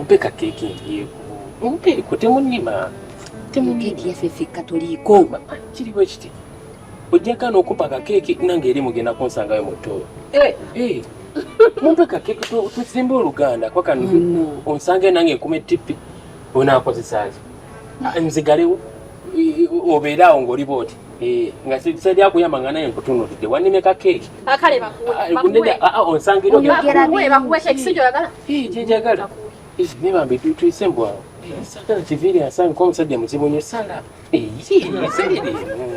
Mumpe ka keeki ndyeko. Mumpeeko temunnima. Keeki yaffe ffekka toliiko. Kiri bwe kiti. Ojja gaana okumpa ka keeki nange eri mugenda kunsangayo mu ttooyi. Eh. Eh. Mumpe ka keeki tuzimbe oluganda kwa kano onsange nange nkume ttippi onaakozesa ki? Ah, nzigalewo obeere awo ng'oli bwoti. Eh, nga sali akuyamba nga naye nkutunuulidde wannimye ka keeki. Akale bakuwe. Ah, ah, onsangira bakuwe keeki si gy'oyagala. Eh, gye njagala. Eh, ne bambi tuyise mbwawo. Sagala kiviiri asange kuba omusajja muzibu nnyo sala.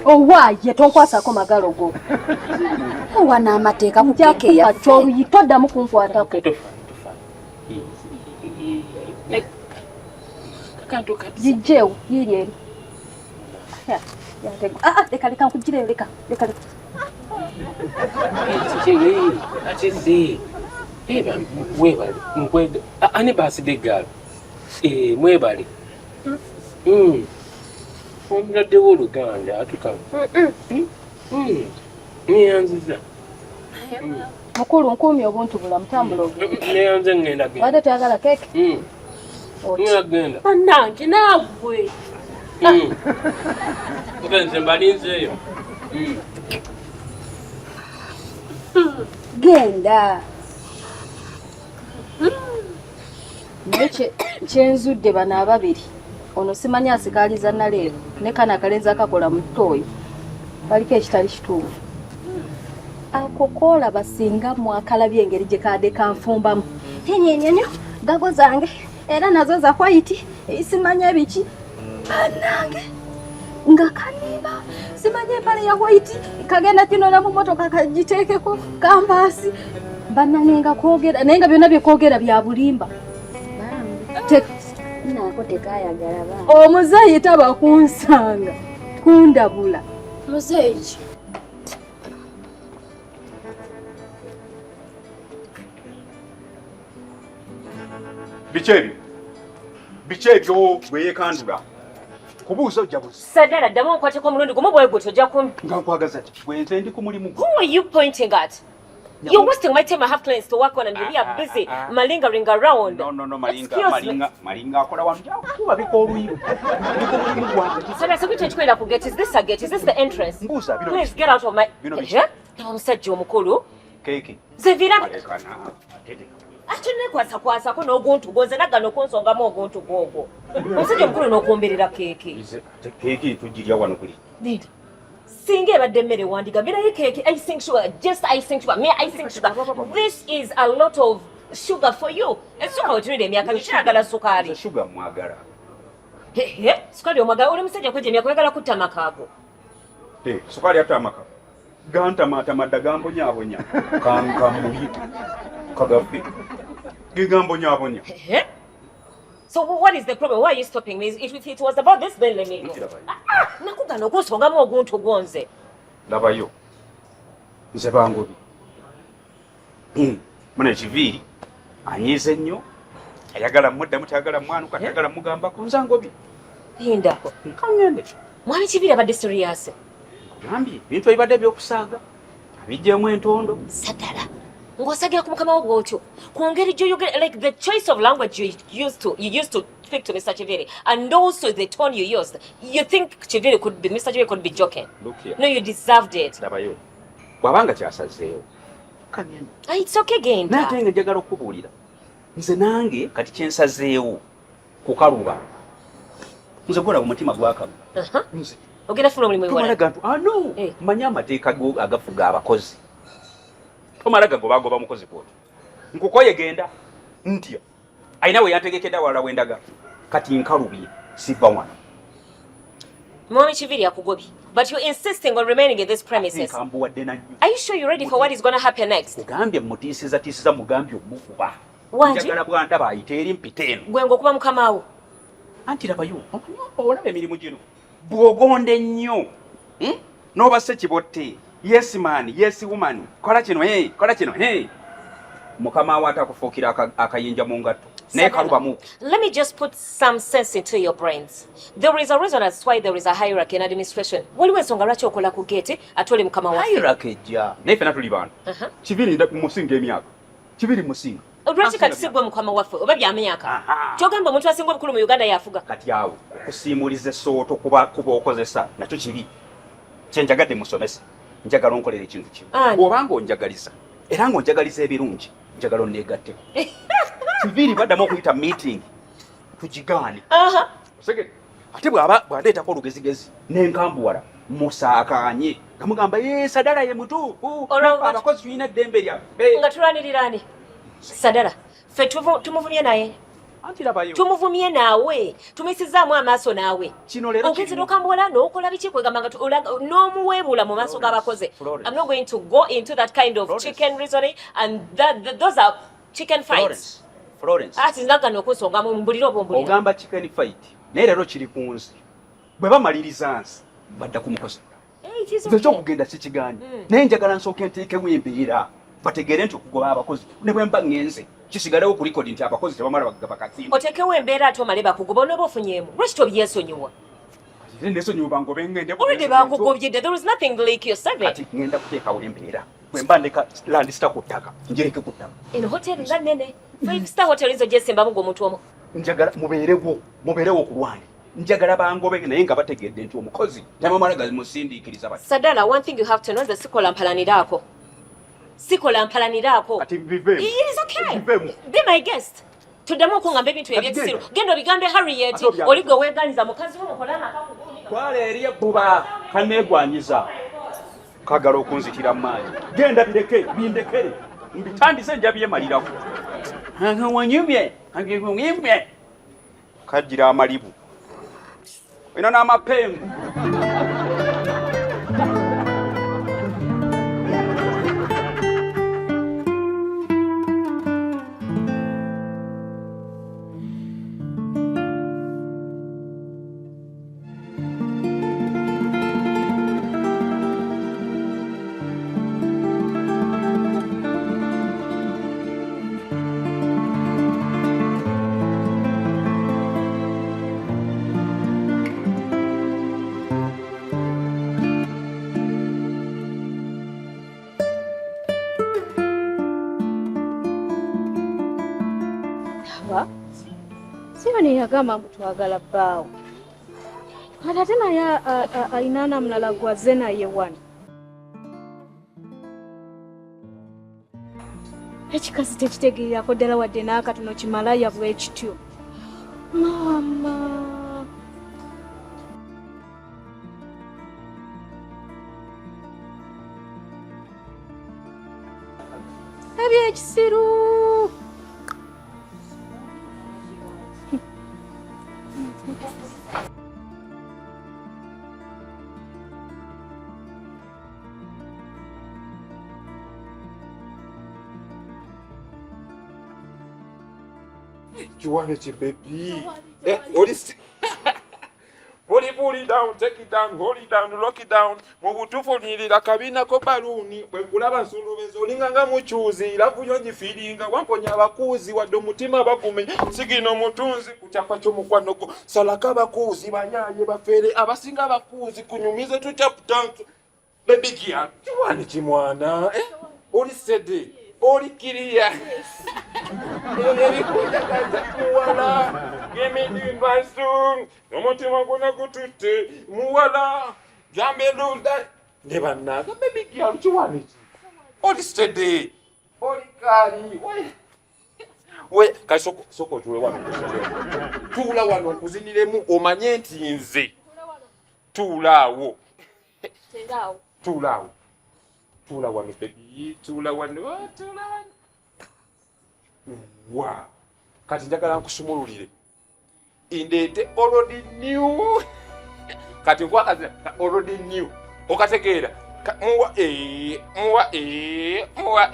Owaaye tonkwasako magalo go. Owa n'amateeka ku keeke yaffe. Kyoluyi toddamu kunkwatako. Gijjeewo yiiri eri. Ah, leka leka nkugireyo leka leka leka. Webale nkwega ani baaside eggaalo mwebale omuladdewo oluganda atuka neyanziza mukulu nkuumye obuntu bulamu tambula ogende neyanze ngenda genda wadde toyagala keeke ngenda bannange naawe nze mbalinzeeyo genda. Naye kyenzudde bano ababiri ono simanyi asikaaliza naleero ne kano akalenzi akakola mu ttooyi baliko ekitali kituufu. Ako koolaba singa mwakalabye engeri gye kaadde kanfumbamu enyenyenyo gago zange era nazo za white simanya biki bannange nga kanimba simanya empale ya white kagenda kinona mu motoka kagiteekeko kambaasi bannange nga kwogera naye nga byonna byekwogera bya bulimba. Nako tekayagala ba. Omuzeeyi taba kunsanga kundabula. Muzeeyi ki? Biki ebyo? Biki ebyo bwe yeekandula? Kubuuza ojja buzi. Sadala ddamu onkwateko omulundi gumu bwe gutyo ojja ku Nga nkwagaza ki? Bwe nze ndi ku mulimu gwo. Who are you pointing at? You're wasting my time. I have clients to work on and we are busy malingering around. No, no, no, Malinga, Excuse me. Malinga, Malinga akola wano. Kuba bika oluyi. Ndi ku mulimu gwange. Sadala security ekikolera ku gate. Is this a gate? Is this the entrance? Mbuuza bino. Please get out of my... Bino biki? Eh? Omusajja omukulu. Keeki. Nze nviira... Alekana. Ate nekwasakwasako n'oguntu gwo nze nagana okunsongamu oguntu gwogwo. Omusajja omukulu n'okwomberera keeki. Nze ate keeki tugirya wano kuli. Linda. Singa ebadde emmere wandigambye naye keeki icing sugar, just icing sugar, mere icing sugar. This is a lot of sugar for you. Essuka wetunira emyaka nkyagala sukaali. Nze sugar mwagala. Hehe, sukaali omwagala oli musajja kweja emyaka oyagala kutta amakaago. Eh, sukaali atta amaka. Gantamaatama dda gambonyaabonya. Kankamuli. Kagafe. Gegambonyaabonya. Hehe. So what is the problem? Why are you stopping me? If it was about this, then let me go. Nakugana okunsongamu oguntu gwonze. Labayo. Nze bangobi. Muna ekiviiri anyiize nnyo ayagala muddamu tayagala mwanuka tayagala mugambako nze angobi. Lindako. Kaŋŋende. Mwami Kiviiri abadde serious. Nkugambye ebintu ebibadde ebyokusaaga abiggyemu entondo. Sadala. Ng'osagira ku mukama wo bw'otyo ku ngeri gy'oyogera like the choice of language you used to speak to Mr. Kiviri and also the tone you used, you think Kiviri could be, Mr. Kiviri could be joking. Look here. No, you deserved it. Labayo. Bw'abanga kyasazeewo. Kaŋŋende. Ah, it's okay genda. Naye ate nga njagala okukubuulira. Nze nange kati kye nsazeewo kukaluba. Nze gwolaba omutima gwakaluba. Nze. Ogenda funa omulimu ewala. Tomala gantu. Ah, no. Eh. Manya amateeka go agafuga abakozi. Tomala gagobagoba mukozi bw'otyo. Nkukoye genda. Ntya. Alina we yantegekedde awalala we ndaga. Kati nkalubye siva wano. Mwami Kiviri akugobye. But you're insisting on remaining in this premises. Nkambuwadde na nnyo. Are you sure you're ready for what is going to happen next? Kugambye mutiisiza tiisiza mugambye omukuba. Wangi? Njagala bw'andaba ayite eri mpite eno. Gwe ng'okuba mukama wo. Anti labayo, olaba emirimu gino. Bw'ogonda ennyo. N'oba ssekibotte. Yes man, yes woman. Kola kino, hey, kola kino, hey. Mukama wo atakufuukira akayinja mu ngatto. Naye kalubamu. Let me just put some sense into your brains. There is a reason as why there is a hierarchy in administration. Waliwo ensonga lwaki okola ku gate ate oli mukama waffe. Hierarchy ejja. Naye ffenna tuli bantu. Kibiri musinga emyaka. Kibiri musinga. Lwaki kati si gwe mukama waffe oba bya myaka? Kyogamba omuntu asinga obukulu mu Uganda yafuga. Kati awo okusiimuliza essooto kuba kuba okozesa nakyo kibi. Kye njagadde musomese. Njagala onkolera ekintu kimu. Bw'oba ng'onjagaliza era ng'onjagaliza ebirungi njagala onneegatteko. Kiviiri baddamu okuyita meeting tugigaane. Osegedde? Ate bw'aba bw'andeetako olugezigezi n'enkambuwala musaakaanye nga mugamba ye Sadala ye mutuufu abakozi tulina eddembe lyaffe. Nga tulwanirira ani? Sadala ffe tumuvumye naye tumuvumye naawe tumuyisizaamu amaaso naawe ogenze nokambuwala nokola biki kwegamba nga n'omuweebuula mu maaso g'abakozi. I'm not going to go into that kind of chicken reasoning and that, those are chicken fights. Florence. Ati nagana okunsongamu mbulira oba ombulira. Ogamba chicken fight naye leero kiri ku nsi bwe bamaliriza nsi badda ku mukozi. Nze ekyokugenda sikigaanye naye njagala nsooke nteekewo embeera bategeere nti okugoba abakozi ne bwe mba ŋŋenze kisigalewo ku likodi nti abakozi tebamala bagaba kasimbi. Oteekewo embeera ate omale bakugoba onooba ofunyeemu lwaki tobyesonyiwa? Era nesonyiwa bangobe ŋŋende. Already bakugobye dda, there is nothing like your seven. Kati ŋŋenda kuteekawo embeera bwe mba ndeka landisita ku ttaka njereke ku ttaka. Eno hoteri nga nnene, 5 star hotel izo gyesimbamu gwe omuntu omu. Njagala mubeerewo mubeerewo ku lwange. Njagala bangobe naye nga bategedde nti omukozi tamamala gamusindiikiriza bati. Sadala, one thing you have to know nze sikola mpalaniraako. Sikola mpalaniraako. Kati biveemu. It is okay. Biveemu. Be my guest. Tuddamu okungamba ebintu ebyekisiru. Genda obigambe Harriet, oli gwe weeganyiza mukazi wo mukole amaka ku gundi. Twala eri ebbuba kaneegwanyiza. Kagala okunzitira mu maanyi. Genda bireke, bindekere. Mbitandise nja byemalirako. Wanyumye, wanyumye. Kajjira amalibu. Olina n'amapengu. Siyoni yagamba mbu twagala bbaawo. Kati ate naye alina namulala gwazze naye wano. Ekikazi tekitegeerako ddala wadde n'akatono kimalaya bwe kityo. Maama. Ebyekisiru. Kiwane ki baby. Eh, oli Puli puli down, take it down, hold it down, lock it down. Mu butuufu onyirira kabinako baluuni. Bwe nkulaba nsulubeza olinga nga mukyuzi. Love yo ngifiiringa wamponya abakuuzi wadde omutima bagume. Sigino omutunzi ku kyapa ky'omukwano gwo. Salako abakuuzi bayaaye bafeere abasinga abakuuzi kunyumize tutya putantu. Baby girl, kiwani kimwana. Eh? Oli sede, oli kiriya. Ebikujagaza muwala. Gemidimbasu. Omutima gwonna gututte muwala. Jambeluda. Ne bannange, baby girl, kiwani ki? Oli sede, oli kaali. We, kati soko otuule wano. Tuula wano nkuziniremu omanye nti nze. Tuula awo. Tuula awo. Tuula wano baby, tuula wano, tuula wano. Wa. Kati njagala nkusumululire. Ndeete already new. Kati nkwakaza already new. Okategeera. Muwa muwa muwa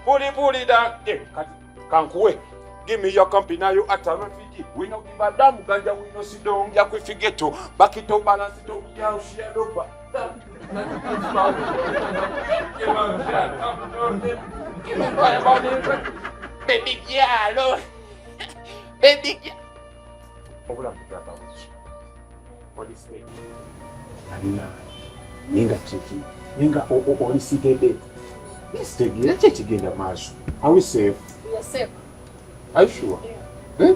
Puli puli da. Kati kankuwe. Give me your company now you at a refugee. We no give a damn ganja we no sit down ya kwifigeto. Back it up balance it up ya share over. Baby girl. Baby girl. Obula mutata buki. What is it? Alina. Naye nga kiki? Naye nga olisigedde. Sitegeera ki ekigenda maaso. Are we safe? We are safe. Are you sure? Yeah.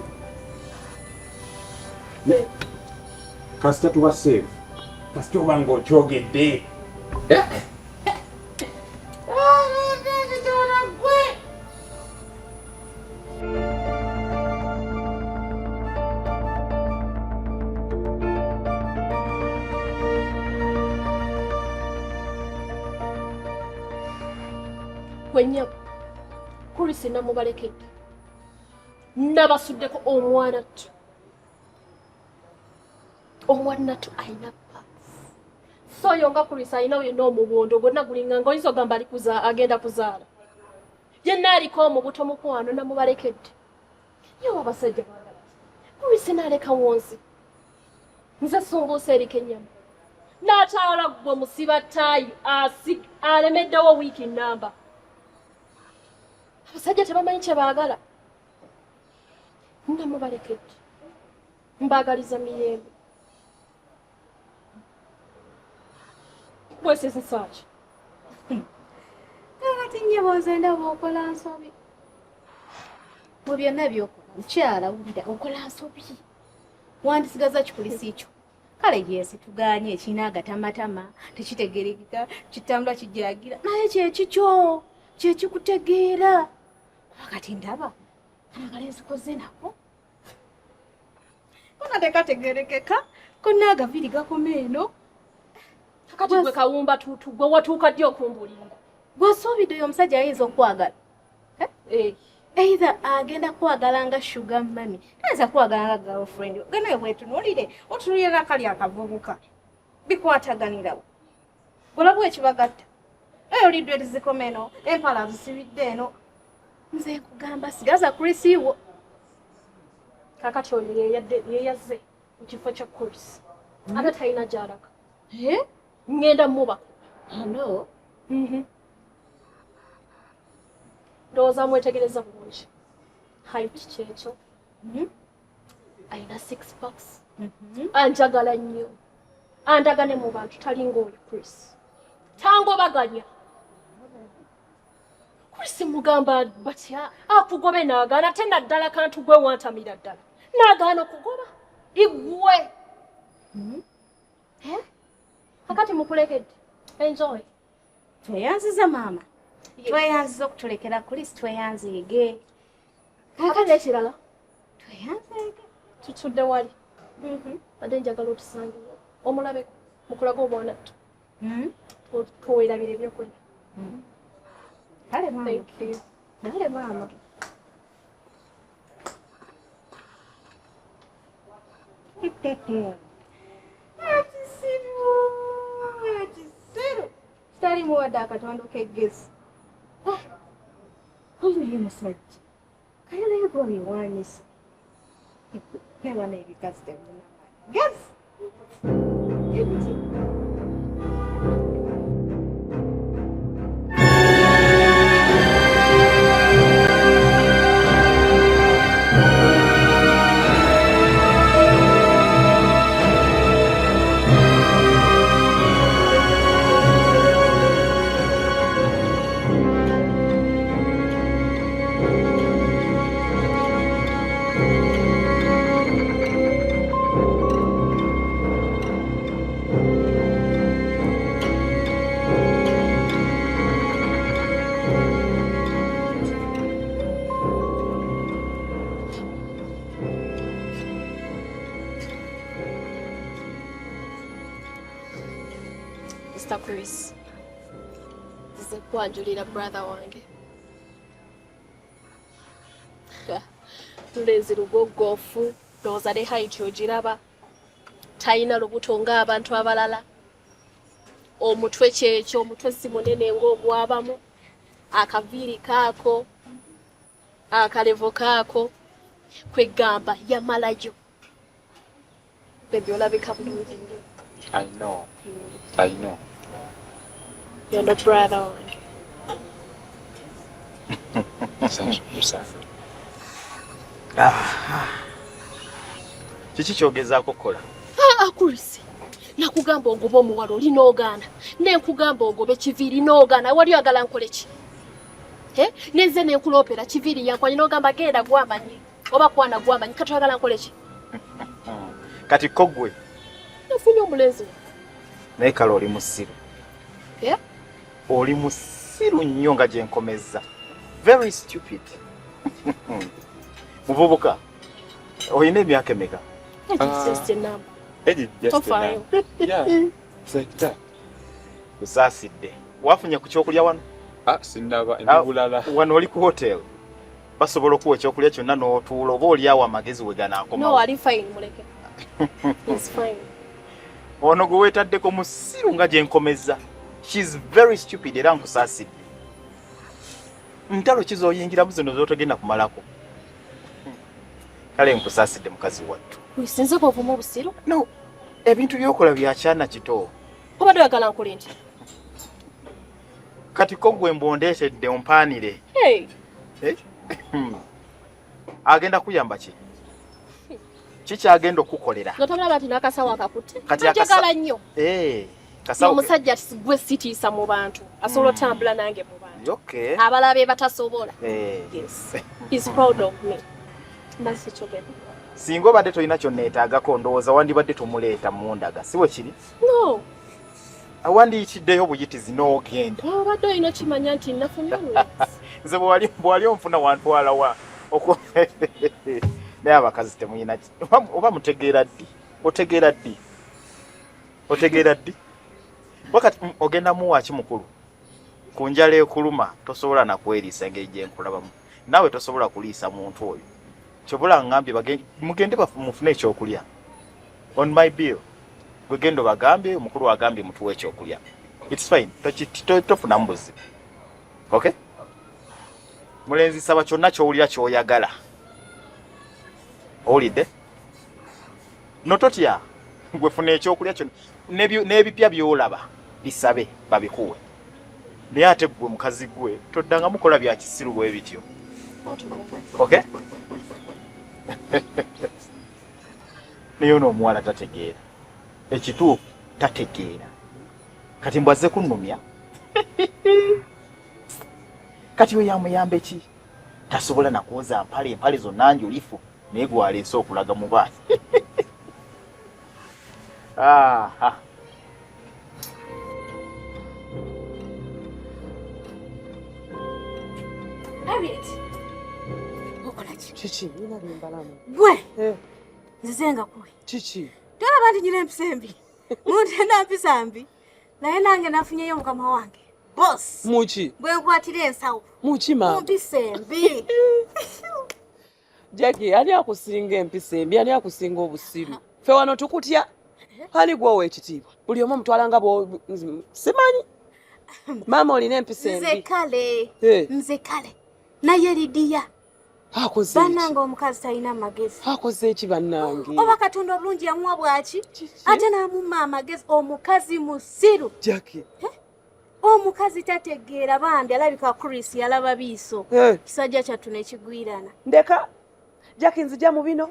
Eh? Kasita tuba safe. Kasita oba ng'okyogedde. Eh? Gwe Chris namubalekedde nabasuddeko omwana ttu omwana ttu alina paks so oyo nga Chris alina yenna omubondo gwonna gulinga nga oyinza ogamba ali agenda kuzaala yenna aliko omubuto mukwano namubalekedde yewe abasajja bagala Chris naleka wonsi nze sumbuusa eriko ennyama n'atawala gwe musiba ttaayi alemeddewo wiiki nnamba. Abasajja tebamanyi kye baagala. Namubalekedde mbaagaliza mirembe. Bwesisisaaki kakati nnyabo nze ndaba okola nsobi mu byonna by'okola. Mukyala wulira okola nsobi, wandisigaza kikulisi kyo. Kale yesi tuganye ekirina agatamatama tekitegerekeka kitambula kijagira naye kyekikyo kyekikutegeera. Kati ndaba kano akalenzi koze nako kona tekategerekeka konna agaviiri gakoma eno. Kakati gwe kawumba tuutu gwe watuuka ddi okumbuulirira? Gw'osuubidde oyo omusajja ayinza okukwagala? Either agenda kwagala nga sugar mummy, tayinza kwagala nga girlfriend. Genda bwetunuulire, otunuulire n'akali akavubuka. Bikwataganirawo. Olaba ekibagatta. Eyo liddwa erizikoma eno, empala azisibidde eno. Nze nkugamba sigaza Chris wo. Kakati oyo yeyazze mu kifo kya Chris. Ate talina gy'alaga. Ngenda muba. Ano? Ndowooza mwetegereza bulungi. Height kyekyo. Alina 6 packs. Anjagala nnyo. Andagane mu bantu talinga oyo Chris. Tangobaganya. Chris mugamba batya akugobe n'agaana ate naddala kantu gwe wantamira ddala. N'agaana okugoba. Igwe. Kakati mukulekedde. Enjoy. Tweyanziza maama. Tweyanziza okutulekera Chris, tweyanzeege. Kakati ekirala. Tweyanzeege. Tutudde wali. Badde njagala otusangeyo. Omulabeko mukulaga obwana ttu. Tuwerabira ebyokulya. Kale maama. Thank you. Kale maama. Akisiru, akisiru. Kitalimu wadde akatondo k'eggezi. Oyo ye musajja. Kale naye gwe obiwaanyisa. Ne bano ebikazi tebirina magezi. Mr. Chris, nze kwanjulira brother wange. Lulenzi lugogoofu, ndowooza ne height ogiraba. Talina lubuto ng'abantu abalala. Omutwe kyekyo, omutwe si munene ng'ogwabamu. Akaviiri kaako, akalevo kaako, kwegamba yamalayo. Baby olabika bulungi nnyo. I know. I know. You're the brother wange. Musafi. Kiki kyogezaako kukola? Ah, Chris. Nakugamba ogobe omuwala oli n'ogaana. Ne nkugamba ogobe Kiviiri n'ogaana. Wali oyagala nkole ki? Eh? Nenze ne nkuloopera Kiviiri yankwanye n'ogamba genda gwamanyi. Oba kwana gwamanyi. Kati oyagala nkole ki? Kati ko ggwe. Nafunye omulenzi. Naye kale oli musiru. Yeah? Oli musiru nnyo nga gye nkomezza. Very stupid. Muvubuka, olina emyaka emeka? Just a number. Tofaayo. Kusaasidde. Wafunye ku kyokulya wano? Sinaba, ndi bulala. Wano oli ku hotel. Basobola okuwa ekyokulya kyonna n'otuula oba oli awo amagezi we ganaakomawo. No, ali fine, muleke. He's fine. Ono gwe weetaddeko musiru nga gye nkomezza. She's very stupid era nkusaasidde. Ntalo ki z'oyingiramu zino z'otogenda kumalako? Kale nkusaasidde mukazi wattu. Sinze bw'ovuma obusiru? No, ebintu by'okola bya kyana kito. Obadde oyagala nkole ntya? Kati ko gwe mbondeetedde ompaanire. Hey. Eh? Agenda kuyamba ki? Kikyagenda okukukolera? Nga tolaba nti n'akasawo akakutte. Kati Njagala nnyo. Eh, kasawo. Omusajja gwe sitiisa mu bantu. Asobola otambula nange mu bantu. Okay. Abalala be batasobola. Eh. Yes. He's proud of me. That's it, baby. Singa obadde tolina kyonneetaagako ndowooza wandibadde tomuleeta mundaga, si bwe kiri? No. Awandiyitiddeyo buyitizi n'ogenda. Obadde olina okimanya nti nafunye omulenzi. Nze bwe wali onfuna wantwala wa? Naye abakazi temuyina oba mutegeera ddi? Otegeera ddi? Otegeera ddi? Wakati ogenda muwa ki mukulu? Ku njala ekuluma tosobola na kweriisa engeri gye nkulabamu. Naawe tosobola kuliisa muntu oyo. Kyobula ngambye mugende mufune ekyokulya. On my bill. Gwe genda obagambye, omukulu agambye mutuwe ekyokulya. It's fine. Tofunamu buzibu. Okay? Mulenzi saba kyonna ky'owulira ky'oyagala. Owulidde? No totya. Gwe funa ekyokulya kyonna. N'ebipya by'olaba bisabe babikuwe. Naye ate gwe mukazi gwe toddanga mukola bya kisiru bwe bityo. Okay? Naye ono omuwala tategeera. Ekituufu tategeera. Kati mbwazze kunnumya. Kati oyo amuyambe ki? Tasobola na kwoza mpale, empale zonna njulifu naye gw'aleese okulaga mu baana. Aha. Harriet, okola ki? Kiki? Nina byembalamu. Gwe nzize nga kuwe. Kiki? Tolaba nti nyina empisa embi. Muntu ena mpisa mbi. Naye nange nafunyeyo mukama wange. Boss. Muki? Bwe nkwatira ensawo. Muki maama? Mpisa embi. Jackie, ani akusinga empisa embi? Ani akusinga obusiru? Ffe wano tukutya. Ani gwowa ekitiibwa? Buli omu omutwala nga bwo simanyi. Maama olina empisa Nze embi. kale. Eh. Nze kale. Naye Lidiya. Akoze eki? Bannange omukazi talina magezi. Akoze eki bannange? Oba Katonda obulungi yamuwa bwaki? Ate n'amumma amagezi. Omukazi musiru. Jackie. Omukazi tategeera bambi alabika Chris yalaba biiso. Eh. Kisajja kyattu ne kigwirana. Ndeka. Jackie nzija mu bino.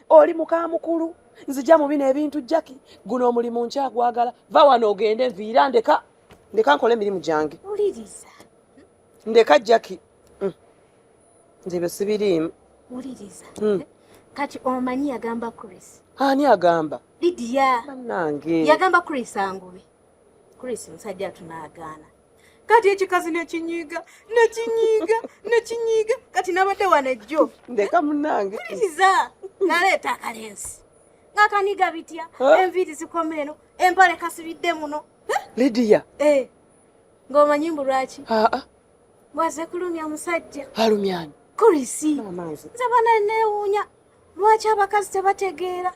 Oli muka mukulu. Nzija mu bino ebintu Jackie. Guno omulimu nkyagwagala. Va wano ogende nviira ndeka. Ndeka nkole emirimu gyange. Wuliriza. Ndeka Jackie. Nze ebyo sibiriimu. Wuliriza. Kati omanyi yagamba Chris. Ani agamba? Lidiya. Bannange. Yagamba Chris angube. Chris musajja tunaagaana. Kati ekikazi nekinyiiga nekinyiiga nekinyiiga kati nabadde wano ejjo. Ndeka munnange. Wuliriza. Naleeta akalenzi. Ng'akaniga bitya enviiri zikoma eno empale kasibidde muno. Lidiya. Eh. Ng'omanyi mbu lwaki? Aa. Bwaze kulumya musajja. Alumyani. Chris. Nze bana neewuunya lwaki abakazi tebategeera.